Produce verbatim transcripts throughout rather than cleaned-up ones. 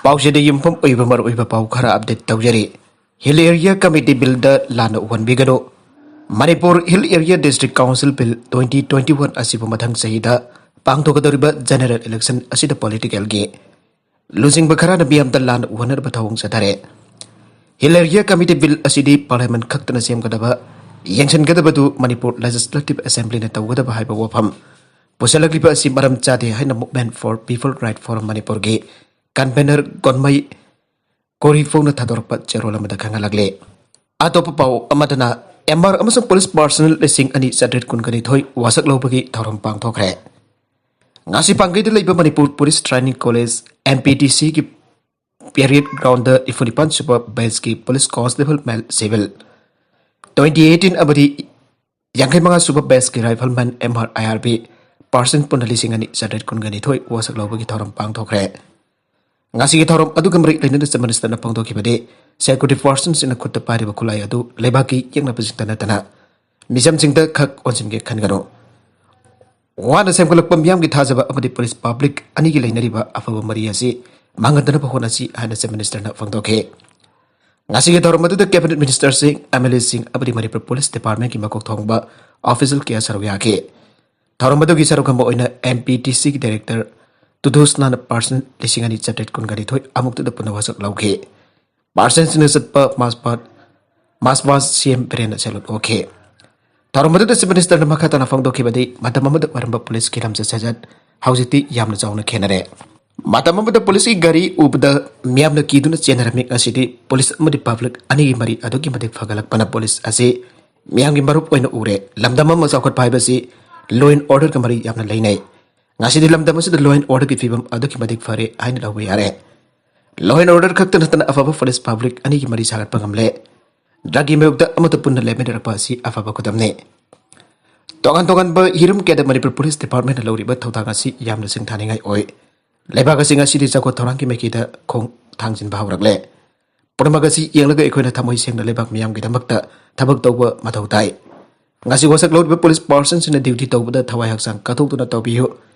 ꯄꯥꯎꯁꯤꯗ ꯌꯨꯝꯐꯝ ꯑꯣꯏꯕ ꯃꯔꯨꯑꯣꯏꯕ ꯄꯥꯎ ꯈꯔ ꯑꯞꯗꯦꯠ ꯇꯧꯖꯔꯤ꯫ ꯍꯤꯜ ꯑꯦꯔꯤꯌꯥ ꯀꯃꯤꯇꯤ ꯕꯤꯜꯗ ꯂꯥꯟꯅ ꯎꯍꯟꯕꯤꯒꯅꯨ꯫ Manipur hill area district council bill twenty twenty one ꯑꯁꯤꯕꯨ ꯃꯊꯪ ꯆꯍꯤꯗ ꯄꯥꯡꯊꯣꯛꯀꯗꯧꯔꯤꯕ ꯖꯦꯅꯔꯦꯜ ꯏꯂꯦꯛꯁꯟ ꯑꯁꯤꯗ ꯄꯣꯂꯤꯇꯤꯀꯦꯜꯒꯤ ꯂꯨꯆꯤꯡꯕ ꯈꯔꯅ ꯃꯤꯌꯥꯝꯗ ꯂꯥꯟꯅ ꯎꯍꯟꯅꯕ ꯊꯧꯑꯣꯡ ꯆꯠꯊꯔꯦ꯫ ꯍꯤꯜ ꯑꯦꯔꯤꯌꯥ ꯀꯃꯤꯇꯤ ꯕꯤꯜ ꯑꯁꯤꯗꯤ ꯄꯥꯔꯂꯤꯌꯥꯃꯦꯟ ꯈꯛꯇꯅ ꯁꯦꯝꯒꯗꯕ, ꯌꯦꯡꯁꯤꯟꯒꯗꯕꯗꯨ ꯃꯅꯤꯄꯨꯔ ꯂꯦꯖꯤꯁꯂꯦꯇꯤꯚ ꯑꯦꯁꯦꯝꯕ꯭ꯂꯤꯅ ꯇꯧꯒꯗꯕ ꯍꯥꯏꯕ ꯋꯥꯐꯝ ꯄꯨꯁꯜꯂꯛꯂꯤꯕ ꯑꯁꯤ ꯃꯔꯝ ꯆꯥꯗꯦ ꯍꯥꯏꯅ Movement for People Right Forum ꯃꯅꯤꯄꯨꯔꯒꯤ ꯀꯟꯚꯦꯅꯔ ꯒꯣꯟꯃꯩ ꯀꯣꯔꯤꯐꯧꯅ ꯊꯥꯗꯣꯔꯛꯄ ꯆꯦꯔꯣꯜ ꯑꯃꯗ ꯈꯪꯍꯜꯂꯛꯂꯤ꯫ ꯑꯇꯣꯞꯄ ꯄꯥꯎ ꯑꯃꯗꯅ ꯑꯦꯝ ꯑꯥꯔ ꯑꯃꯁꯨꯡ ꯄꯨꯂꯤꯁ ꯄꯥꯔꯁꯅꯦꯜ ꯂꯤꯁꯤꯡ ꯑꯅꯤ ꯆꯥꯇ꯭ꯔꯦꯠ ꯀꯨꯟꯒ ꯅꯤꯊꯣꯏ ꯋꯥꯁꯛ ꯂꯧꯕꯒꯤ ꯊꯧꯔꯝ ꯄꯥꯡꯊꯣꯛꯈ꯭ꯔꯦ꯫ ꯉꯁꯤ ꯄꯥꯡꯒꯩꯗ ꯂꯩꯕ Manipur police training college, M P T ꯁꯤꯒꯤ ꯄꯦꯔꯦꯗ ꯒ꯭ꯔꯥꯎꯟꯗ ꯅꯤꯐꯨ ꯅꯤꯄꯥꯟ ꯁꯨꯕ ꯕꯦꯆꯀꯤ ꯄꯨꯂꯤꯁ ꯀꯣꯟꯁꯇꯦꯕꯜ ꯃꯦꯜ ꯁꯤꯚꯤꯜ ꯇ꯭ꯋꯦꯟꯇꯤ ꯑꯩꯠꯇꯤꯟ ꯑꯃꯗꯤ ꯌꯥꯡꯈꯩ ꯃꯉꯥ ꯁꯨꯕ ꯕꯦꯆꯀꯤ ꯔꯥꯏꯐꯜꯃꯦꯟ ꯑꯦꯝ ꯑꯥꯔ ꯑꯥꯏ ꯑꯥꯔ ꯕꯤ ꯄꯥꯔꯁꯟ ꯄꯨꯟꯅ ꯂꯤꯁꯤꯡ ꯑꯅꯤ ꯆꯥꯇ꯭ꯔꯦꯠ ꯀꯨꯟꯒ ꯅꯤꯊꯣꯏ ꯋꯥꯁꯛ ꯂꯧꯕꯒꯤ ꯊꯧꯔꯝ ꯄꯥꯡꯊꯣꯛꯈ꯭ꯔꯦ꯫ ꯉꯁꯤꯒꯤ ꯊꯧꯔꯝ ꯑꯗꯨꯒ ꯃꯔꯤ ꯂꯩꯅꯅ ꯆꯤꯐ ꯃꯤꯅꯤꯁꯇꯔꯅ ꯐꯣꯡꯗꯣꯛꯈꯤꯕꯗꯤ, ꯁꯦꯀ꯭ꯌꯨꯔꯤꯇꯤ ꯐꯣꯔꯁꯁꯤꯡꯅ ꯈꯨꯠꯇ ꯄꯥꯏꯔꯤꯕ ꯈꯨꯠꯂꯥꯏ ꯑꯗꯨ ꯂꯩꯕꯥꯛꯀꯤ ꯌꯦꯛꯅꯕꯁꯤꯡꯇ ꯅꯠꯇꯅ ꯃꯤꯆꯝꯁꯤꯡꯗ ꯈꯛ ꯑꯣꯟꯁꯤꯟꯒꯦ ꯈꯟꯒꯅꯨ꯫ ꯋꯥꯅ ꯁꯦꯝꯒꯠꯂꯛꯄ ꯃꯤꯌꯥꯝꯒꯤ ꯊꯥꯖꯕ ꯑꯃꯗꯤ ꯄꯨꯂꯤꯁ ꯄꯕ꯭ꯂꯤꯛ ꯑꯅꯤꯒꯤ ꯂꯩꯅꯔꯤꯕ ꯑꯐꯕ ꯃꯔꯤ ꯑꯁꯤ ꯃꯥꯡꯍꯟꯗꯅꯕ ꯍꯣꯠꯅꯁꯤ ꯍꯥꯏꯅ ꯆꯤꯐ ꯃꯤꯅꯤꯁꯇꯔꯅ ꯐꯣꯡꯗꯣꯛꯈꯤ꯫ ꯉꯁꯤꯒꯤ ꯊꯧꯔꯝ ꯑꯗꯨꯗ ꯀꯦꯕꯤꯅꯦꯠ ꯃꯤꯅꯤꯁꯇꯔꯁꯤꯡ, ꯑꯦꯝ ꯑꯦꯜ ꯑꯦꯁꯤꯡ ꯑꯃꯗꯤ ꯃꯅꯤꯄꯨꯔ ꯄꯨꯂꯤꯁ ꯗꯤꯄꯥꯔꯠꯃꯦꯟꯒꯤ ꯃꯀꯣꯛ ꯊꯣꯡꯕ ꯑꯣꯐꯤꯁꯤꯌꯦꯜ ꯀꯌꯥ ꯁꯔꯨꯛ ꯌꯥꯈꯤ꯫ ꯊꯧꯔꯝ ꯑꯗꯨꯒꯤ ꯁꯔꯨꯛ ꯑꯃ ꯑꯣꯏꯅ ꯑꯦꯝ ꯄꯤ ꯇꯤ ꯁꯤꯒꯤ ꯗꯥꯏꯔꯦꯛꯇꯔ ꯇꯨꯗꯨꯁꯅꯥꯅ ꯄꯥꯔꯁꯟ ꯂꯤꯁꯤꯡ ꯑꯅꯤ ꯆꯥꯇ꯭ꯔꯦꯠ ꯀꯨꯟꯒ ꯅꯤꯊꯣꯏ ꯑꯃꯨꯛꯇꯗ ꯄꯨꯟꯅ ꯋꯥꯁꯛ ꯂꯧꯈꯤ꯫ ꯄꯥꯔꯁꯟꯁꯤꯡꯅ ꯆꯠꯄ ꯃꯥꯔꯆ ꯄꯥꯁ, ꯃꯥꯔꯆ ꯄꯥꯁ ꯁꯤ ꯑꯦꯝ ꯕꯤꯔꯦꯟꯅ ꯁꯦꯂꯨꯠ ꯑꯣꯛꯈꯤ꯫ ꯊꯧꯔꯝ ꯑꯗꯨꯗ ꯆꯤꯐ ꯃꯤꯅꯤꯁꯇꯔꯅ ꯃꯈꯥ ꯇꯥꯅ ꯐꯣꯡꯗꯣꯛꯈꯤꯕꯗꯤ, ꯃꯇꯝ ꯑꯃꯗ ꯑꯣꯏꯔꯝꯕ ꯄꯨꯂꯤꯁꯀꯤ ꯂꯝꯆꯠ ꯁꯥꯖꯠ ꯍꯧꯖꯤꯛꯇꯤ ꯌꯥꯝꯅ ꯆꯥꯎꯅ ꯈꯦꯠꯅꯔꯦ꯫ ꯃꯇꯝ ꯑꯃꯗ ꯄꯨꯂꯤꯁꯀꯤ ꯒꯥꯔꯤ ꯎꯕꯗ ꯃꯤꯌꯥꯝꯅ ꯀꯤꯗꯨꯅ ꯆꯦꯟꯅꯔꯝꯃꯤ, ꯉꯁꯤꯗꯤ ꯄꯨꯂꯤꯁ ꯑꯃꯗꯤ ꯄꯕ꯭ꯂꯤꯛ ꯑꯅꯤꯒꯤ ꯃꯔꯤ ꯑꯗꯨꯛꯀꯤ ꯃꯇꯤꯛ ꯐꯒꯠꯂꯛꯄꯅ ꯄꯨꯂꯤꯁ ꯑꯁꯤ ꯃꯤꯌꯥꯝꯒꯤ ꯃꯔꯨꯞ ꯑꯣꯏꯅ ꯎꯔꯦ꯫ ꯂꯝꯗꯝ ꯑꯃ ꯆꯥꯎꯈꯠꯄ ꯍꯥꯏꯕꯁꯤ law and orderꯒ ꯃꯔꯤ ꯌꯥꯝꯅ ꯂꯩꯅꯩ꯫ ꯉꯁꯤꯗꯤ ꯂꯝꯗꯝ ꯑꯁꯤꯗ law and orderꯒꯤ ꯐꯤꯕꯝ ꯑꯗꯨꯛꯀꯤ ꯃꯇꯤꯛ ꯐꯔꯦ ꯍꯥꯏꯅ ꯂꯧꯕ ꯌꯥꯔꯦ꯫ Law and order ꯈꯛꯇ ꯅꯠꯇꯅ ꯑꯐꯕ ꯄꯨꯂꯤꯁ ꯄꯕ꯭ꯂꯤꯛ ꯑꯅꯤꯒꯤ ꯃꯔꯤ ꯁꯥꯒꯠꯄ ꯉꯝꯂꯦ꯫ ꯗ꯭ꯔꯒꯀꯤ ꯃꯥꯌꯣꯛꯇ ꯑꯃꯠꯇ ꯄꯨꯟꯅ ꯂꯦꯞꯃꯤꯟꯅꯔꯛꯄ ꯑꯁꯤ ꯑꯐꯕ ꯈꯨꯗꯝꯅꯤ꯫ ꯇꯣꯉꯥꯟ ꯇꯣꯉꯥꯟꯕ ꯍꯤꯔꯝ ꯀꯌꯥꯗ ꯃꯅꯤꯄꯨꯔ ꯄꯨꯂꯤꯁ ꯗꯤꯄꯥꯔꯠꯃꯦꯟꯅ ꯂꯧꯔꯤꯕ ꯊꯧꯗꯥꯡ ꯑꯁꯤ ꯌꯥꯝꯅ ꯁꯤꯡꯊꯥꯅꯤꯡꯉꯥꯏ ꯑꯣꯏ꯫ ꯂꯩꯕꯥꯛ ꯑꯁꯤ ꯉꯁꯤꯗꯤ ꯆꯥꯎꯈꯠ ꯊꯧꯔꯥꯡꯒꯤ ꯃꯥꯏꯀꯩꯗ ꯈꯣꯡ ꯊꯥꯡꯖꯤꯟꯕ ꯍꯧꯔꯛꯂꯦ꯫ ꯄꯨꯝꯅꯃꯛ ꯑꯁꯤ ꯌꯦꯡꯂꯒ ꯑꯩꯈꯣꯏꯅ ꯊꯃꯣꯏ ꯁꯦꯡꯅ ꯂꯩꯕꯥꯛ ꯃꯤꯌꯥꯝꯒꯤꯗꯃꯛꯇ ꯊꯕꯛ ꯇꯧꯕ ꯃꯊꯧ ꯇꯥꯏ꯫ ꯉꯁꯤ ꯋꯥꯁꯛ ꯂꯧꯔꯤꯕ ꯄꯨꯂꯤꯁ ꯄꯥꯔꯁꯟꯁꯤꯡꯅ ꯗ꯭ꯌꯨꯇꯤ ꯇꯧꯕꯗ ꯊꯋꯥꯏ ꯍꯛꯆꯥꯡ ꯀꯠꯊꯣꯛꯇꯨꯅ ꯇꯧꯕꯤꯌꯨ꯫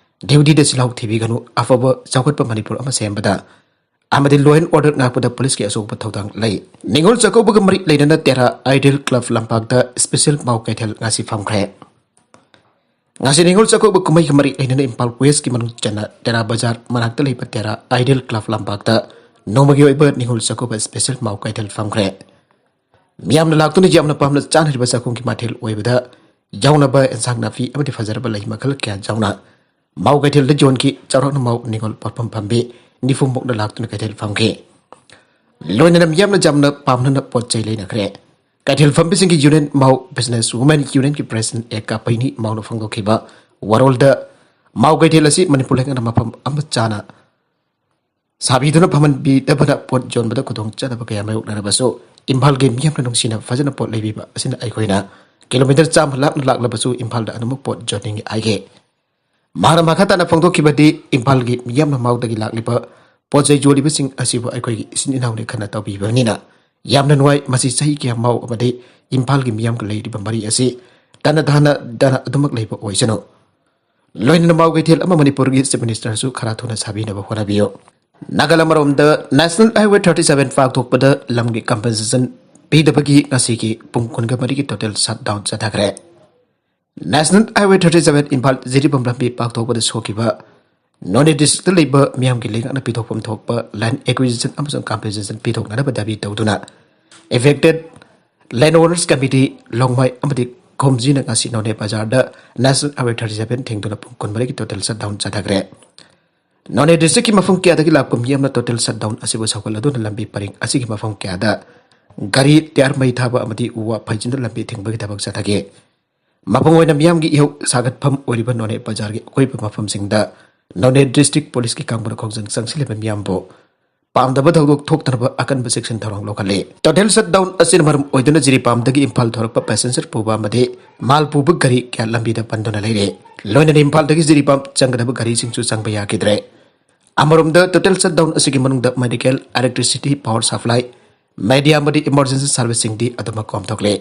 ꯗ꯭ꯌꯨꯇꯤꯗ ꯆꯤꯜꯍꯥꯎ ꯊꯤꯕꯤꯒꯅꯨ꯫ ꯑꯐꯕ ꯆꯥꯎꯈꯠꯄ ꯃꯅꯤꯄꯨꯔ ꯑꯃ ꯁꯦꯝꯕꯗ ꯑꯃꯗꯤ law and order ꯉꯥꯛꯄꯗ ꯄꯨꯂꯤꯁꯀꯤ ꯑꯆꯧꯕ ꯊꯧꯗꯥꯡ ꯂꯩ꯫ ꯅꯤꯉꯣꯜ ꯆꯥꯛꯀꯧꯕꯒ ꯃꯔꯤ ꯂꯩꯅꯅ ꯇꯦꯔꯥ Ideal Club ꯂꯝꯄꯥꯛꯇ special ꯃꯥꯎ ꯀꯩꯊꯦꯜ ꯉꯁꯤ ꯐꯝꯈ꯭ꯔꯦ꯫ ꯉꯁꯤ ꯅꯤꯉꯣꯜ ꯆꯥꯛꯀꯧꯕ ꯀꯨꯝꯍꯩꯒ ꯃꯔꯤ ꯂꯩꯅꯅ ꯏꯝꯐꯥꯜ Westꯀꯤ ꯃꯅꯨꯡ ꯆꯟꯅ ꯇꯦꯔꯥ ꯕꯖꯥꯔ ꯃꯅꯥꯛꯇ ꯂꯩꯕ ꯇꯦꯔꯥ Ideal Club ꯂꯝꯄꯥꯛꯇ ꯅꯣꯡꯃꯒꯤ ꯑꯣꯏꯕ ꯅꯤꯉꯣꯜ ꯆꯥꯛꯀꯧꯕ special ꯃꯥꯎ ꯀꯩꯊꯦꯜ ꯐꯝꯈ꯭ꯔꯦ꯫ ꯃꯤꯌꯥꯝꯅ ꯂꯥꯛꯇꯨꯅ ꯌꯥꯝꯅ ꯄꯥꯝꯅ ꯆꯥꯅꯔꯤꯕ ꯆꯥꯛꯈꯨꯝꯒꯤ ꯃꯊꯦꯜ ꯑꯣꯏꯕꯗ ꯌꯥꯎꯅꯕ ꯏꯟꯁꯥꯡ ꯅꯥꯄꯤ ꯑꯃꯗꯤ ꯐꯖꯔꯕ ꯂꯩ ꯃꯈꯜ ꯀꯌꯥ ꯌꯥꯎꯅ ꯃꯥꯎ ꯀꯩꯊꯦꯜꯗ ꯌꯣꯟꯈꯤ꯫ ꯆꯥꯎꯔꯥꯛꯅ ꯃꯥꯎ ꯅꯤꯉꯣꯜ ꯄꯣꯠꯐꯝ ꯐꯝꯕꯤ ꯅꯤꯐꯨꯃꯨꯛꯅ ꯂꯥꯛꯇꯨꯅ ꯀꯩꯊꯦꯜ ꯐꯝꯈꯤ꯫ ꯂꯣꯏꯅꯅ ꯃꯤꯌꯥꯝꯅ ꯌꯥꯝꯅ ꯄꯥꯝꯅꯅ ꯄꯣꯠ ꯆꯩ ꯂꯩꯅꯈ꯭ꯔꯦ꯫ ꯀꯩꯊꯦꯜ ꯐꯝꯕꯤꯁꯤꯡꯒꯤ ꯌꯨꯅꯤꯌꯟ ꯃꯥꯎ ꯕꯤꯖꯤꯅꯦꯁ ꯋꯨꯃꯦꯟ ꯌꯨꯅꯤꯌꯟꯒꯤ ꯄ꯭ꯔꯦꯁꯤꯗꯦꯟꯠ ꯑꯦ ꯀꯥꯄꯩꯅꯤ ꯃꯥꯎꯅ ꯐꯣꯡꯗꯣꯛꯈꯤꯕ ꯋꯥꯔꯣꯜꯗ, ꯃꯥꯎ ꯀꯩꯊꯦꯜ ꯑꯁꯤ ꯃꯅꯤꯄꯨꯔ ꯂꯩꯉꯥꯛꯅ ꯃꯐꯝ ꯑꯃ ꯆꯥꯅ ꯁꯥꯕꯤꯗꯨꯅ ꯐꯝꯍꯟꯕꯤꯗꯕꯅ ꯄꯣꯠ ꯌꯣꯟꯕꯗ ꯈꯨꯗꯣꯡꯆꯥꯗꯕ ꯀꯌꯥ ꯃꯥꯌꯣꯛꯅꯔꯕꯁꯨ ꯏꯝꯐꯥꯜꯒꯤ ꯃꯤꯌꯥꯝꯅ ꯅꯨꯡꯁꯤꯅ ꯐꯖꯅ ꯄꯣꯠ ꯂꯩꯕꯤꯕ ꯑꯁꯤꯅ ꯑꯩꯈꯣꯏꯅ ꯀꯤꯂꯣꯃꯤꯇꯔ ꯆꯥꯝꯃ ꯂꯥꯞꯅ ꯂꯥꯛꯂꯕꯁꯨ ꯏꯝꯐꯥꯜꯗ ꯑꯗꯨꯃꯛ ꯄꯣꯠ ꯌꯣꯟꯅꯤꯡꯏ ꯍꯥꯏꯈꯤ꯫ ꯃꯍꯥꯛꯅ ꯃꯈꯥ ꯇꯥꯅ ꯐꯣꯡꯗꯣꯛꯈꯤꯕꯗꯤ, ꯏꯝꯐꯥꯜꯒꯤ ꯃꯤꯌꯥꯝꯅ ꯃꯥꯎꯗꯒꯤ ꯂꯥꯛꯂꯤꯕ ꯄꯣꯠ ꯆꯩ ꯌꯣꯜꯂꯤꯕꯁꯤꯡ ꯑꯁꯤꯕꯨ ꯑꯩꯈꯣꯏꯒꯤ ꯏꯆꯤꯟ ꯏꯅꯥꯎꯅꯤ ꯈꯟꯅ ꯇꯧꯕꯤꯕꯅꯤꯅ ꯌꯥꯝꯅ ꯅꯨꯡꯉꯥꯏ꯫ ꯃꯁꯤ ꯆꯍꯤ ꯀꯌꯥ ꯃꯥꯎ ꯑꯃꯗꯤ ꯏꯝꯐꯥꯜꯒꯤ ꯃꯤꯌꯥꯝꯒ ꯂꯩꯔꯤꯕ ꯃꯔꯤ ꯑꯁꯤ ꯇꯅ ꯊꯥꯅ ꯗꯅ ꯑꯗꯨꯃꯛ ꯂꯩꯕ ꯑꯣꯏꯁꯅꯨ꯫ ꯂꯣꯏꯅꯅ ꯃꯥꯎ ꯀꯩꯊꯦꯜ ꯑꯃ ꯃꯅꯤꯄꯨꯔꯒꯤ ꯆꯤꯐ ꯃꯤꯅꯤꯁꯇꯔꯁꯨ ꯈꯔ ꯊꯨꯅ ꯁꯥꯕꯤꯅꯕ ꯍꯣꯠꯅꯕꯤꯌꯨ꯫ ꯅꯥꯒꯥꯂꯦꯟ ꯑꯃꯔꯣꯝꯗ, ꯅꯦꯁꯅꯦꯜ ꯍꯥꯏꯋꯦ ꯊꯥꯔꯇꯤ ꯁꯚꯦꯟ ꯄꯥꯛꯊꯣꯛꯄꯗ ꯂꯝꯒꯤ ꯀꯝꯄꯦꯟꯁꯦꯁꯟ ꯄꯤꯗꯕꯒꯤ ꯉꯁꯤꯒꯤ ꯄꯨꯡ ꯀꯨꯟꯒ ꯃꯔꯤꯒꯤ ꯇꯣꯇꯦꯜ ꯁꯠ ꯗꯥꯎꯟ ꯆꯠꯊꯈ꯭ꯔꯦ꯫ National highway thirty seven Imphal Jiribam ꯂꯝꯕꯤ ꯄꯥꯛꯊꯣꯛꯄꯗ ꯁꯣꯛꯈꯤꯕ ꯅꯣꯅꯦ ꯗꯤꯁꯇ꯭ꯔꯤꯛꯇ ꯂꯩꯕ ꯃꯤꯌꯥꯝꯒꯤ ꯂꯩꯉꯥꯛꯅ ꯄꯤꯊꯣꯛꯐꯝ ꯊꯣꯛꯄ ꯂꯦꯟ ꯑꯦꯀ꯭ꯋꯤꯖꯤꯁꯟ ꯑꯃꯁꯨꯡ ꯀꯝꯄꯦꯟꯁꯦꯁꯟ ꯄꯤꯊꯣꯛꯅꯅꯕ ꯗꯥꯕꯤ ꯇꯧꯗꯨꯅ ꯑꯦꯐꯦꯛꯇꯦꯠ ꯂꯦꯟ ꯑꯣꯅꯔꯁ ꯀꯃꯤꯇꯤ, ꯂꯣꯡꯃꯥꯏ ꯑꯃꯗꯤ ꯈꯣꯝꯖꯤꯅ ꯉꯁꯤ ꯅꯣꯅꯦ ꯕꯖꯥꯔꯗ ꯅꯦꯁꯅꯦꯜ ꯍꯥꯏꯋꯦ ꯊꯥꯔꯇꯤ ꯁꯚꯦꯟ ꯊꯤꯡꯗꯨꯅ ꯄꯨꯡ ꯀꯨꯟꯃꯔꯤꯒꯤ ꯇꯣꯇꯦꯜ ꯁꯠ ꯗꯥꯎꯟ ꯆꯠꯊꯈ꯭ꯔꯦ꯫ ꯅꯣꯅꯦ ꯗꯤꯁꯇ꯭ꯔꯤꯛꯀꯤ ꯃꯐꯝ ꯀꯌꯥꯗꯒꯤ ꯂꯥꯛꯄ ꯃꯤꯌꯥꯝꯅ ꯇꯣꯇꯦꯜ ꯁꯠ ꯗꯥꯎꯟ ꯑꯁꯤꯕꯨ ꯁꯧꯒꯠꯂꯗꯨꯅ ꯂꯝꯕꯤ ꯄꯔꯤꯡ ꯑꯁꯤꯒꯤ ꯃꯐꯝ ꯀꯌꯥꯗ ꯒꯥꯔꯤ ꯇꯌꯥꯔ ꯃꯩ ꯊꯥꯕ ꯑꯃꯗꯤ ꯎ ꯋꯥ ꯐꯩꯖꯤꯟꯗꯨꯅ ꯂꯝꯕꯤ ꯊꯤꯡꯕꯒꯤ ꯊꯕꯛ ꯆꯠꯊꯈꯤ꯫ ꯃꯄꯨꯡ ꯑꯣꯏꯅ ꯃꯤꯌꯥꯝꯒꯤ ꯏꯍꯧ ꯁꯥꯒꯠꯐꯝ ꯑꯣꯏꯔꯤꯕ ꯅꯣꯅꯦ ꯕꯖꯥꯔꯒꯤ ꯑꯀꯣꯏꯕ ꯃꯐꯝꯁꯤꯡꯗ ꯅꯣꯅꯦ ꯗꯤꯁꯇ꯭ꯔꯤꯛ ꯄꯨꯂꯤꯁꯀꯤ ꯀꯥꯡꯕꯨꯅ ꯈꯣꯡꯖꯪ ꯆꯪꯁꯤꯜꯂꯤꯕ ꯃꯤꯌꯥꯝꯕꯨ ꯄꯥꯝꯗꯕ ꯊꯧꯗꯣꯛ ꯊꯣꯛꯇꯅꯕ ꯑꯀꯟꯕ ꯆꯦꯛꯁꯤꯟ ꯊꯧꯔꯥꯡ ꯂꯧꯈꯠꯂꯤ꯫ ꯇꯣꯇꯦꯜ ꯁꯠ ꯗꯥꯎꯟ ꯑꯁꯤꯅ ꯃꯔꯝ ꯑꯣꯏꯗꯨꯅ ꯖꯤꯔꯤꯕꯥꯝꯗꯒꯤ ꯏꯝꯐꯥꯜ ꯊꯣꯔꯛꯄ ꯄꯦꯁꯦꯟꯖꯔ ꯄꯨꯕ ꯑꯃꯗꯤ ꯃꯥꯜ ꯄꯨꯕ ꯒꯥꯔꯤ ꯀꯌꯥ ꯂꯝꯕꯤꯗ ꯄꯟꯗꯨꯅ ꯂꯩꯔꯦ꯫ ꯂꯣꯏꯅꯅ ꯏꯝꯐꯥꯜꯗꯒꯤ ꯖꯤꯔꯤꯕꯥꯝ ꯆꯪꯒꯗꯕ ꯒꯥꯔꯤꯁꯤꯡꯁꯨ ꯆꯪꯕ ꯌꯥꯈꯤꯗ꯭ꯔꯦ꯫ ꯑꯃꯔꯣꯝꯗ, ꯇꯣꯇꯦꯜ ꯁꯠ ꯗꯥꯎꯟ ꯑꯁꯤꯒꯤ ꯃꯅꯨꯡꯗ medical, electricity, power supply, media ꯑꯃꯗꯤ ꯏꯃꯔꯖꯦꯟꯁꯤ ꯁꯥꯔꯚꯤꯁꯁꯤꯡꯗꯤ ꯑꯗꯨꯃꯛ ꯀꯣꯝꯊꯣꯛꯂꯦ꯫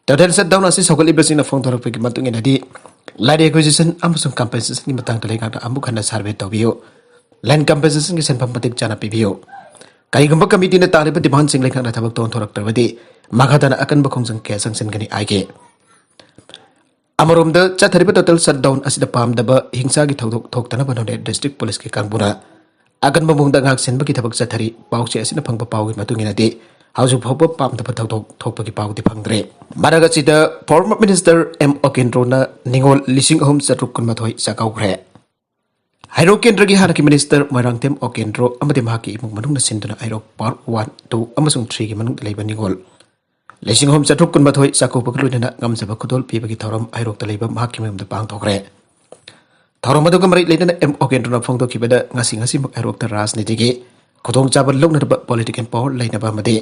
ꯇꯣꯇꯦꯜ ꯁꯠ ꯗꯥꯎꯟ ꯑꯁꯤ ꯁꯧꯒꯠꯂꯤꯕꯁꯤꯡꯅ ꯐꯣꯡꯗꯣꯔꯛꯄꯒꯤ ꯃꯇꯨꯡ ꯏꯟꯅꯗꯤ, ꯂꯦꯟ ꯑꯦꯀ꯭ꯋꯤꯖꯤꯁꯟ ꯑꯃꯁꯨꯡ ꯀꯝꯄꯦꯟꯁꯦꯁꯟꯒꯤ ꯃꯇꯥꯡꯗ ꯂꯩꯉꯥꯛꯅ ꯑꯃꯨꯛ ꯍꯟꯅ ꯁꯔꯚꯦ ꯇꯧꯕꯤꯌꯨ꯫ ꯂꯦꯟ ꯀꯝꯄꯦꯟꯁꯦꯁꯟꯒꯤ ꯁꯦꯟꯐꯝ ꯃꯇꯤꯛ ꯆꯥꯅ ꯄꯤꯕꯤꯌꯨ꯫ ꯀꯔꯤꯒꯨꯝꯕ ꯀꯃꯤꯇꯤꯅ ꯇꯥꯔꯤꯕ ꯗꯤꯃꯥꯟꯁꯤꯡ ꯂꯩꯉꯥꯛꯅ ꯊꯕꯛꯇ ꯑꯣꯟꯊꯣꯔꯛꯇ꯭ꯔꯕꯗꯤ ꯃꯈꯥ ꯇꯥꯅ ꯑꯀꯟꯕ ꯈꯣꯡꯖꯪ ꯀꯌꯥ ꯆꯪꯁꯤꯟꯒꯅꯤ ꯍꯥꯏꯈꯤ꯫ ꯑꯃꯔꯣꯝꯗ ꯆꯠꯊꯔꯤꯕ ꯇꯣꯇꯦꯜ ꯁꯠꯗꯥꯎꯟ ꯑꯁꯤꯗ ꯄꯥꯝꯗꯕ ꯍꯤꯡꯁꯥꯒꯤ ꯊꯧꯗꯣꯛ ꯊꯣꯛꯇꯅꯕ ꯅꯣꯅꯦ ꯗꯤꯁꯇ꯭ꯔꯤꯛ ꯄꯨꯂꯤꯁꯀꯤ ꯀꯥꯡꯕꯨꯅ ꯑꯀꯟꯕ ꯃꯑꯣꯡꯗ ꯉꯥꯛ ꯁꯦꯟꯕꯒꯤ ꯊꯕꯛ ꯆꯠꯊꯔꯤ꯫ ꯄꯥꯎꯆꯦ ꯑꯁꯤꯅ ꯐꯪꯕ ꯄꯥꯎꯒꯤ ꯃꯇꯨꯡ ꯏꯟꯅꯗꯤ ꯍꯧꯖꯤꯛ ꯐꯥꯎꯕ ꯄꯥꯝꯗꯕ ꯊꯧꯗꯣꯛ ꯊꯣꯛꯄꯒꯤ ꯄꯥꯎꯗꯤ ꯐꯪꯗ꯭ꯔꯦ꯫ ꯃꯔꯛ ꯑꯁꯤꯗ ꯐꯣꯔꯃꯔ ꯃꯤꯅꯤꯁꯇꯔ ꯑꯦꯝ ꯑꯣꯀꯦꯟꯗ꯭ꯔꯣꯅ ꯅꯤꯉꯣꯜ ꯂꯤꯁꯤꯡ ꯑꯍꯨꯝ ꯆꯥꯇ꯭ꯔꯨꯛ ꯀꯨꯟꯃꯥꯊꯣꯏ ꯆꯥꯛꯀꯧꯈ꯭ꯔꯦ꯫ ꯍꯩꯔꯣꯛ ꯀꯦꯟꯗ꯭ꯔꯒꯤ ꯍꯥꯟꯅꯒꯤ ꯃꯤꯅꯤꯁꯇꯔ ꯃꯣꯏꯔꯥꯡꯊꯦꯝ ꯑꯣꯀꯦꯟꯗ꯭ꯔꯣ ꯑꯃꯗꯤ ꯃꯍꯥꯛꯀꯤ ꯏꯃꯨꯡ ꯃꯅꯨꯡꯅ ꯁꯤꯟꯗꯨꯅ ꯍꯩꯔꯣꯛ ꯄꯥꯔꯠ ꯋꯥꯟ, ꯇꯨ ꯑꯃꯁꯨꯡ ꯊ꯭ꯔꯤꯒꯤ ꯃꯅꯨꯡꯗ ꯂꯩꯕ ꯅꯤꯉꯣꯜ ꯂꯤꯁꯤꯡ ꯑꯍꯨꯝ ꯆꯥꯇ꯭ꯔꯨꯛ ꯀꯨꯟꯃꯥꯊꯣꯏ ꯆꯥꯛꯀꯧꯕꯒ ꯂꯣꯏꯅꯅ ꯉꯝꯖꯕ ꯈꯨꯗꯣꯜ ꯄꯤꯕꯒꯤ ꯊꯧꯔꯝ ꯍꯩꯔꯣꯛꯇ ꯂꯩꯕ ꯃꯍꯥꯛꯀꯤ ꯃꯌꯨꯝꯗ ꯄꯥꯡꯊꯣꯛꯈ꯭ꯔꯦ꯫ ꯊꯧꯔꯝ ꯑꯗꯨꯒ ꯃꯔꯤ ꯂꯩꯅꯅ ꯑꯦꯝ ꯑꯣꯀꯦꯟꯗ꯭ꯔꯣꯅ ꯐꯣꯡꯗꯣꯛꯈꯤꯕꯗ ꯉꯁꯤ ꯉꯁꯤꯃꯛ ꯍꯩꯔꯣꯛꯇ ꯔꯥꯖꯅꯤꯇꯤꯒꯤ ꯈꯨꯗꯣꯡꯆꯥꯕ ꯂꯧꯅꯅꯕ, ꯄꯣꯂꯤꯇꯤꯀꯦꯜ ꯄꯥꯋꯔ ꯂꯩꯅꯕ ꯑꯃꯗꯤ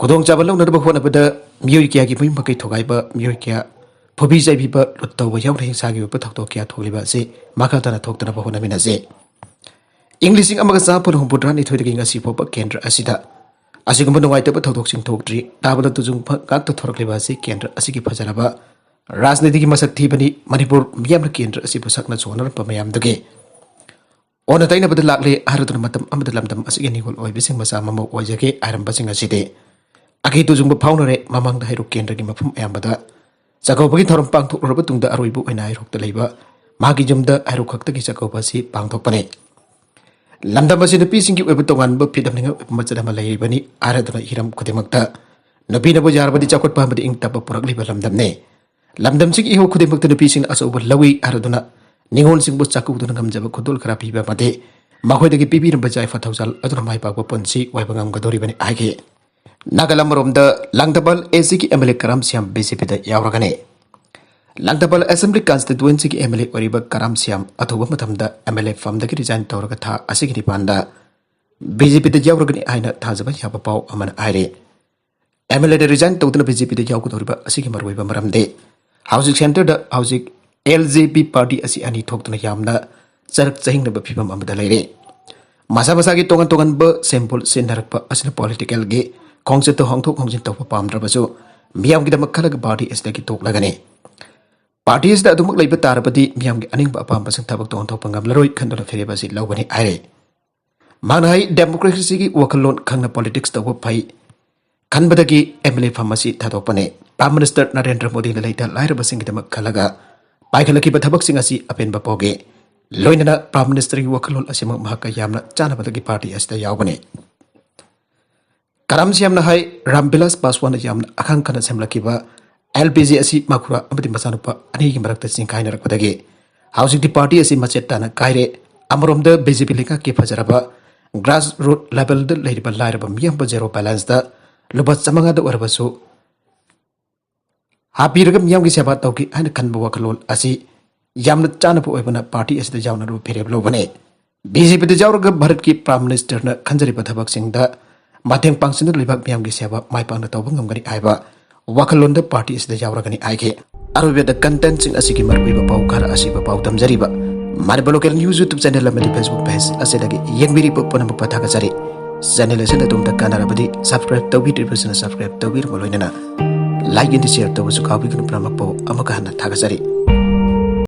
ꯈꯨꯗꯣꯡꯆꯥꯕ ꯂꯧꯅꯅꯕ ꯍꯣꯠꯅꯕꯗ ꯃꯤꯑꯣꯏ ꯀꯌꯥꯒꯤ ꯃꯌꯨꯝ ꯃꯀꯩ ꯊꯨꯒꯥꯏꯕ, ꯃꯤꯑꯣꯏ ꯀꯌꯥ ꯐꯨꯕꯤ ꯆꯩꯕꯤꯕ, ꯂꯨꯠ ꯇꯧꯕ ꯌꯥꯎꯅ ꯍꯤꯡꯁꯥꯒꯤ ꯑꯣꯏꯕ ꯊꯧꯗꯣꯛ ꯀꯌꯥ ꯊꯣꯛꯂꯤꯕ ꯑꯁꯤ ꯃꯈꯥ ꯇꯥꯅ ꯊꯣꯛꯇꯅꯕ ꯍꯣꯠꯅꯃꯤꯟꯅꯁꯤ꯫ ꯏꯪ ꯂꯤꯁꯤꯡ ꯑꯃꯒ ꯆꯥꯃꯥꯄꯟ ꯍꯨꯝꯐꯨꯇꯔꯥꯅꯤꯊꯣꯏꯗꯒꯤ ꯉꯁꯤ ꯐꯥꯎꯕ ꯀꯦꯟꯗ꯭ꯔ ꯑꯁꯤꯗ ꯑꯁꯤꯒꯨꯝꯕ ꯅꯨꯡꯉꯥꯏꯇꯕ ꯊꯧꯗꯣꯛꯁꯤꯡ ꯊꯣꯛꯇ꯭ꯔꯤ꯫ ꯇꯥꯕꯗ ꯇꯨꯖꯨꯡ ꯉꯥꯛꯇ ꯊꯣꯔꯛꯂꯤꯕ ꯑꯁꯤ ꯀꯦꯟꯗ꯭ꯔ ꯑꯁꯤꯒꯤ ꯐꯖꯔꯕ ꯔꯥꯖꯅꯤꯇꯤꯒꯤ ꯃꯁꯛ ꯊꯤꯕꯅꯤ꯫ ꯃꯅꯤꯄꯨꯔ ꯃꯤꯌꯥꯝꯅ ꯀꯦꯟꯗ꯭ꯔ ꯑꯁꯤꯕꯨ ꯁꯛꯅ ꯁꯣꯟꯅꯔꯝꯕ ꯃꯌꯥꯝꯗꯨꯒꯤ ꯑꯣꯟꯅ ꯇꯩꯅꯕꯗ ꯂꯥꯛꯂꯦ ꯍꯥꯏꯔꯗꯨꯅ ꯃꯇꯝ ꯑꯃꯗ ꯂꯝꯗꯝ ꯑꯁꯤꯒꯤ ꯅꯤꯉꯣꯜ ꯑꯣꯏꯕꯁꯤꯡ ꯃꯆꯥ ꯃꯃꯧ ꯑꯣꯏꯖꯒꯦ ꯍꯥꯏꯔꯝꯕꯁꯤꯡ ꯑꯁꯤꯗꯤ ꯑꯀꯤ ꯇꯨꯖꯨꯡꯕ ꯐꯥꯎꯅꯔꯦ꯫ ꯃꯃꯥꯡꯗ ꯍꯩꯔꯣꯛ ꯀꯦꯟꯗ꯭ꯔꯒꯤ ꯃꯐꯝ ꯑꯌꯥꯝꯕꯗ ꯆꯥꯛꯀꯧꯕꯒꯤ ꯊꯧꯔꯝ ꯄꯥꯡꯊꯣꯛꯂꯨꯔꯕ ꯇꯨꯡꯗ ꯑꯔꯣꯏꯕ ꯑꯣꯏꯅ ꯍꯩꯔꯣꯛꯇ ꯂꯩꯕ ꯃꯥꯒꯤ ꯌꯨꯝꯗ ꯍꯩꯔꯣꯛ ꯈꯛꯇꯒꯤ ꯆꯥꯛꯀꯧꯕ ꯑꯁꯤ ꯄꯥꯡꯊꯣꯛꯄꯅꯤ꯫ ꯂꯝꯗꯝ ꯑꯁꯤ ꯅꯨꯄꯤꯁꯤꯡꯒꯤ ꯑꯣꯏꯕ ꯇꯣꯉꯥꯟꯕ ꯐꯤꯗꯝꯅꯤꯡꯉꯥꯏ ꯑꯣꯏꯕ ꯃꯆꯠ ꯑꯃ ꯂꯩꯔꯤꯕꯅꯤ ꯍꯥꯏꯔꯗꯨꯅ ꯍꯤꯔꯝ ꯈꯨꯗꯤꯡꯃꯛꯇ ꯅꯨꯄꯤꯅꯕꯨ ꯌꯥꯔꯕꯗꯤ ꯆꯥꯎꯈꯠꯄ ꯑꯃꯗꯤ ꯏꯪ ꯇꯞꯄ ꯄꯨꯔꯛꯂꯤꯕ ꯂꯝꯗꯝꯅꯤ꯫ ꯂꯝꯗꯝꯁꯤꯒꯤ ꯏꯍꯧ ꯈꯨꯗꯤꯡꯃꯛꯇ ꯅꯨꯄꯤꯁꯤꯡꯅ ꯑꯆꯧꯕ ꯂꯧꯏ ꯍꯥꯏꯔꯗꯨꯅ ꯅꯤꯉꯣꯜꯁꯤꯡꯕꯨ ꯆꯥꯛꯀꯧꯗꯨꯅ ꯉꯝꯖꯕ ꯈꯨꯗꯣꯜ ꯈꯔ ꯄꯤꯕ ꯑꯃꯗꯤ ꯃꯈꯣꯏꯗꯒꯤ ꯄꯤꯕꯤꯔꯝꯕ ꯌꯥꯏꯐ ꯊꯧꯖꯥꯜ ꯑꯗꯨꯅ ꯃꯥꯏ ꯄꯥꯛꯄ ꯄꯨꯟꯁꯤ ꯑꯣꯏꯕ ꯉꯝꯒꯗꯧꯔꯤꯕꯅꯤ ꯍꯥꯏꯈꯤ꯫ ꯅꯥꯒꯥꯂꯦꯟ ꯑꯃꯔꯣꯝꯗ ꯂꯥꯡꯊꯕꯥꯜ ꯑꯦꯁꯤꯒꯤ M L A Karam Shyam B J ꯄꯤꯗ ꯌꯥꯎꯔꯒꯅꯤ꯫ ꯂꯥꯡꯊꯕꯥꯜ ꯑꯦꯁꯦꯝꯕ꯭ꯂꯤ ꯀꯟꯁꯇꯤꯇ꯭ꯋꯦꯟꯁꯤꯒꯤ ꯑꯦꯝ ꯑꯦꯜ ꯑꯦ ꯑꯣꯏꯔꯤꯕ ꯀꯔꯥꯝ ꯁ꯭ꯌꯥꯝ ꯑꯊꯨꯕ ꯃꯇꯝꯗ ꯑꯦꯝ ꯑꯦꯜ ꯑꯦ ꯐꯝꯗꯒꯤ ꯔꯤꯖꯥꯏꯟ ꯇꯧꯔꯒ ꯊꯥ ꯑꯁꯤꯒꯤ ꯅꯤꯄꯥꯟꯗ ꯕꯤ ꯖꯦ ꯄꯤꯗ ꯌꯥꯎꯔꯒꯅꯤ ꯍꯥꯏꯅ ꯊꯥꯖꯕ ꯌꯥꯕ ꯄꯥꯎ ꯑꯃꯅ ꯍꯥꯏꯔꯤ꯫ ꯑꯦꯝ ꯑꯦꯜ ꯑꯦꯗ ꯔꯤꯖꯥꯏꯟ ꯇꯧꯗꯨꯅ ꯕꯤ ꯖꯦ ꯄꯤꯗ ꯌꯥꯎꯒꯗꯧꯔꯤꯕ ꯑꯁꯤꯒꯤ ꯃꯔꯨꯑꯣꯏꯕ ꯃꯔꯝꯗꯤ ꯍꯧꯖꯤꯛ ꯁꯦꯟꯇꯔꯗ ꯍꯧꯖꯤꯛ ꯑꯦꯜ ꯖꯦ ꯄꯤ ꯄꯥꯔꯇꯤ ꯑꯁꯤ ꯑꯅꯤ ꯊꯣꯛꯇꯨꯅ ꯌꯥꯝꯅ ꯆꯔꯛ ꯆꯍꯤꯡꯅꯕ ꯐꯤꯕꯝ ꯑꯃꯗ ꯂꯩꯔꯦ꯫ ꯃꯁꯥ ꯃꯁꯥꯒꯤ ꯇꯣꯉꯥꯟ ꯇꯣꯉꯥꯟꯕ ꯁꯦꯝꯕꯣꯜ ꯁꯤꯖꯤꯟꯅꯔꯛꯄ ꯑꯁꯤꯅ ꯄꯣꯂꯤꯇꯤꯀꯦꯜꯒꯤ ꯈꯣꯡꯆꯠꯇ ꯍꯣꯡꯗꯣꯛ ꯍꯣꯡꯖꯤꯟ ꯇꯧꯕ ꯄꯥꯝꯗ꯭ꯔꯕꯁꯨ ꯃꯤꯌꯥꯝꯒꯤꯗꯃꯛ ꯈꯜꯂꯒ ꯄꯥꯔꯇꯤ ꯑꯁꯤꯗꯒꯤ ꯇꯣꯛꯂꯒꯅꯤ꯫ ꯄꯥꯔꯇꯤ ꯑꯁꯤꯗ ꯑꯗꯨꯃꯛ ꯂꯩꯕ ꯇꯥꯔꯕꯗꯤ ꯃꯤꯌꯥꯝꯒꯤ ꯑꯅꯤꯡꯕ ꯑꯄꯥꯝꯕꯁꯤꯡ ꯊꯕꯛꯇ ꯑꯣꯟꯊꯣꯛꯄ ꯉꯝꯂꯔꯣꯏ ꯈꯟꯗꯨꯅ ꯐꯤꯔꯦꯞ ꯑꯁꯤ ꯂꯧꯒꯅꯤ ꯍꯥꯏꯔꯦ꯫ ꯃꯥꯅ ꯍꯥꯏ, ꯗꯦꯃꯣꯀ꯭ꯔꯦꯁꯤꯒꯤ ꯋꯥꯈꯜꯂꯣꯟ ꯈꯪꯅ ꯄꯣꯂꯤꯇꯤꯛꯁ ꯇꯧꯕ ꯐꯩ ꯈꯟꯕꯗꯒꯤ ꯑꯦꯝ ꯑꯦꯜ ꯑꯦ ꯐꯝ ꯑꯁꯤ ꯊꯥꯗꯣꯛꯄꯅꯤ꯫ ꯄ꯭ꯔꯥꯏꯝ ꯃꯤꯅꯤꯁꯇꯔ ꯅꯔꯦꯟꯗ꯭ꯔ ꯃꯣꯗꯤꯅ ꯂꯩꯇ ꯂꯥꯏꯔꯕꯁꯤꯡꯒꯤꯗꯃꯛ ꯈꯜꯂꯒ ꯄꯥꯏꯈꯠꯂꯛꯈꯤꯕ ꯊꯕꯛꯁꯤꯡ ꯑꯁꯤ ꯑꯄꯦꯟꯕ ꯄꯣꯛꯏ꯫ ꯂꯣꯏꯅꯅ ꯄ꯭ꯔꯥꯏꯝ ꯃꯤꯅꯤꯁꯇꯔꯒꯤ ꯋꯥꯈꯜꯂꯣꯟ ꯑꯁꯤꯃꯛ ꯃꯍꯥꯛꯀ ꯌꯥꯝꯅ ꯆꯥꯟꯅꯕꯗꯒꯤ ꯄꯥꯔꯇꯤ ꯑꯁꯤꯗ ꯌꯥꯎꯒꯅꯤ꯫ ꯀꯔꯝ ꯁ꯭ꯌꯥꯝꯅ ꯍꯥꯏ, ꯔꯥꯝ ꯕꯤꯂꯥꯁ ꯄꯥꯁꯋꯥꯟꯅ ꯌꯥꯝꯅ ꯑꯈꯪ ꯀꯟꯅ ꯁꯦꯝꯂꯛꯈꯤꯕ ꯑꯦꯜ ꯄꯤ ꯖꯤ ꯑꯁꯤ ꯃꯈꯨꯔꯥ ꯑꯃꯗꯤ ꯃꯆꯥꯅꯨꯄꯥ ꯑꯅꯤꯒꯤ ꯃꯔꯛꯇ ꯆꯤꯡꯈꯥꯏꯅꯔꯛꯄꯗꯒꯤ ꯍꯧꯖꯤꯛꯇꯤ ꯄꯥꯔꯇꯤ ꯑꯁꯤ ꯃꯆꯦꯠ ꯇꯥꯅ ꯀꯥꯏꯔꯦ꯫ ꯑꯃꯔꯣꯝꯗ ꯕꯤ ꯖꯦ ꯄꯤ ꯂꯩꯉꯥꯛꯀꯤ ꯐꯖꯔꯕ ꯒ꯭ꯔꯥꯁ ꯔꯨꯠ ꯂꯦꯚꯦꯜꯗ ꯂꯩꯔꯤꯕ ꯂꯥꯏꯔꯕ ꯃꯤꯌꯥꯝꯕꯨ ꯖꯦꯔꯣ ꯕꯦꯂꯦꯟꯁꯇ ꯂꯨꯄꯥ ꯆꯥꯃꯉꯥꯗ ꯑꯣꯏꯔꯕꯁꯨ ꯍꯥꯞꯄꯤꯔꯒ ꯃꯤꯌꯥꯝꯒꯤ ꯁꯦꯕꯥ ꯇꯧꯒꯦ ꯍꯥꯏꯅ ꯈꯟꯕ ꯋꯥꯈꯜꯂꯣꯟ ꯑꯁꯤ ꯌꯥꯝꯅ ꯆꯥꯅꯕ ꯑꯣꯏꯕꯅ ꯄꯥꯔꯇꯤ ꯑꯁꯤꯗ ꯌꯥꯎꯅꯔꯨ ꯐꯤꯔꯦꯞ ꯂꯧꯕꯅꯦ꯫ ꯕꯤ ꯖꯦ ꯄꯤꯗ ꯌꯥꯎꯔꯒ ꯚꯥꯔꯠꯀꯤ ꯄ꯭ꯔꯥꯏꯝ ꯃꯤꯅꯤꯁꯇꯔꯅ ꯈꯟꯖꯔꯤꯕ ꯊꯕꯛꯁꯤꯡꯗ ꯃꯇꯦꯡ ꯄꯥꯡꯁꯤꯟꯗꯨꯅ ꯂꯩꯕꯥꯛ ꯃꯤꯌꯥꯝꯒꯤ ꯁꯦꯕꯥ ꯃꯥꯏ ꯄꯥꯛꯅ ꯇꯧꯕ ꯉꯝꯒꯅꯤ ꯍꯥꯏꯕ ꯋꯥꯈꯜꯂꯣꯟꯗ ꯄꯥꯔꯇꯤ ꯑꯁꯤꯗ ꯌꯥꯎꯔꯒꯅꯤ ꯍꯥꯏꯈꯤ꯫ ꯑꯔꯣꯏꯕꯗ ꯀꯟꯇꯦꯟꯠꯁꯤꯡ ꯑꯁꯤꯒꯤ ꯃꯔꯨꯑꯣꯏꯕ ꯄꯥꯎ ꯈꯔ ꯑꯁꯤꯕ ꯄꯥꯎ ꯇꯝꯖꯔꯤꯕ Manipur local news YouTube channel ꯑꯃꯗꯤ ꯐꯦꯁꯕꯨꯛ ꯄꯦꯖ ꯑꯁꯤꯗꯒꯤ ꯌꯦꯡꯕꯤꯔꯤꯕ ꯄꯨꯝꯅꯃꯛꯄꯨ ꯊꯥꯒꯠꯆꯔꯤ꯫ ꯆꯦꯅꯦꯜ ꯑꯁꯤꯅ ꯑꯗꯣꯝꯗ ꯀꯥꯟꯅꯔꯕꯗꯤ ꯁꯕꯁꯀ꯭ꯔꯥꯏꯕ ꯇꯧꯕꯤꯗ꯭ꯔꯤꯕꯁꯤꯡꯅ ꯁꯕꯁꯀ꯭ꯔꯥꯏꯕ ꯇꯧꯕꯤꯔꯕ ꯂꯣꯏꯅꯅ ꯂꯥꯏꯛ ꯑꯃꯗꯤ ꯁꯤꯌꯔ ꯇꯧꯕꯁꯨ ꯀꯥꯎꯕꯤꯒꯅꯨ꯫ ꯄꯨꯝꯅꯃꯛꯄꯨ ꯑꯃꯨꯛꯀ ꯍꯟꯅ ꯊꯥꯒꯠꯆꯔꯤ꯫